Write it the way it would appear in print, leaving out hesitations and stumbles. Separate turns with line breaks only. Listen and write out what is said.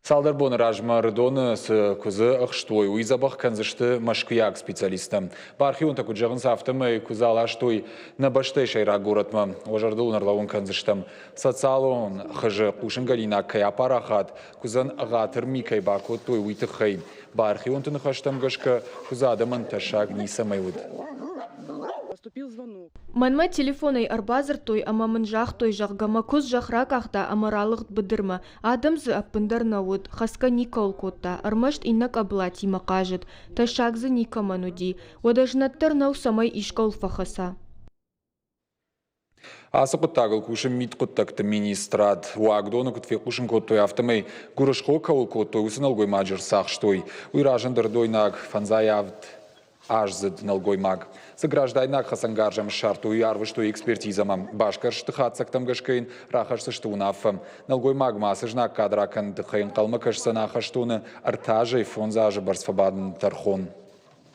Цалдӕр боны размӕ Ӕрыдоны цы куыдзы ӕхстой, уый дзӕбӕх кӕндзысты мӕскуыйаг специалисттӕ. Бархионтӕ куыд зӕгъынц, афтӕмӕй куыдзы аластой нӕ бӕстӕйы сӕйраг горӕтмӕ. Уӕ зӕрдыл ын ӕрлӕууын кӕндзыстӕм, социалон хызы хъусынгӕнинаг кӕй апарахат, куыдзӕн ӕгъатыр ми кӕй бакодтой, уый тыххӕй. Бархионты ныхӕстӕм гӕсгӕ, куыдзы адӕмӕн тӕссаг ницӕмӕй уыд.
Мӕнмӕ телефонӕй ӕрбадзырдтой ӕмӕ мын загътой, зӕгъгӕ, мӕ куыдз зӕхх ракъахта ӕмӕ ралыгъд быдырмӕ. Адӕм дзы ӕппындӕр нӕ уыд, хӕцгӕ никӕуыл кодта, ӕрмӕст иннӕ къӕбылатимӕ хъазыд, тӕссаг дзы никӕмӕн уыди. Уӕдӕ знӕтдӕр нӕу, цӕмӕй искӕуыл фӕхӕца.
Ацы хъуыддагыл кусы мидхъуыддӕгты министрад. Уагдоны куыд фехъусын кодтой, афтӕмӕй гуырысхо кӕуыл кодтой, уыцы нӕлгоймаджы ӕрцахстой. Уый разынд ӕрыдойнаг 57 аздзыд нӕлгоймаг. Цы граждайнаг хӕцӕнгарз ӕм ссардтой, уый арвыстой экспертизӕмӕ. Басгӕрсты хатдзӕгтӕм гӕсгӕ йын рахӕсдзысты уынаффӕ. Нӕлгоймагмӕ ацы знаггад ракӕныны тыххӕй ӕнхъӕлмӕ кӕсдзӕн ахӕстоны 3 азӕй 5 азы бӕрц фӕбадыны тӕрхон.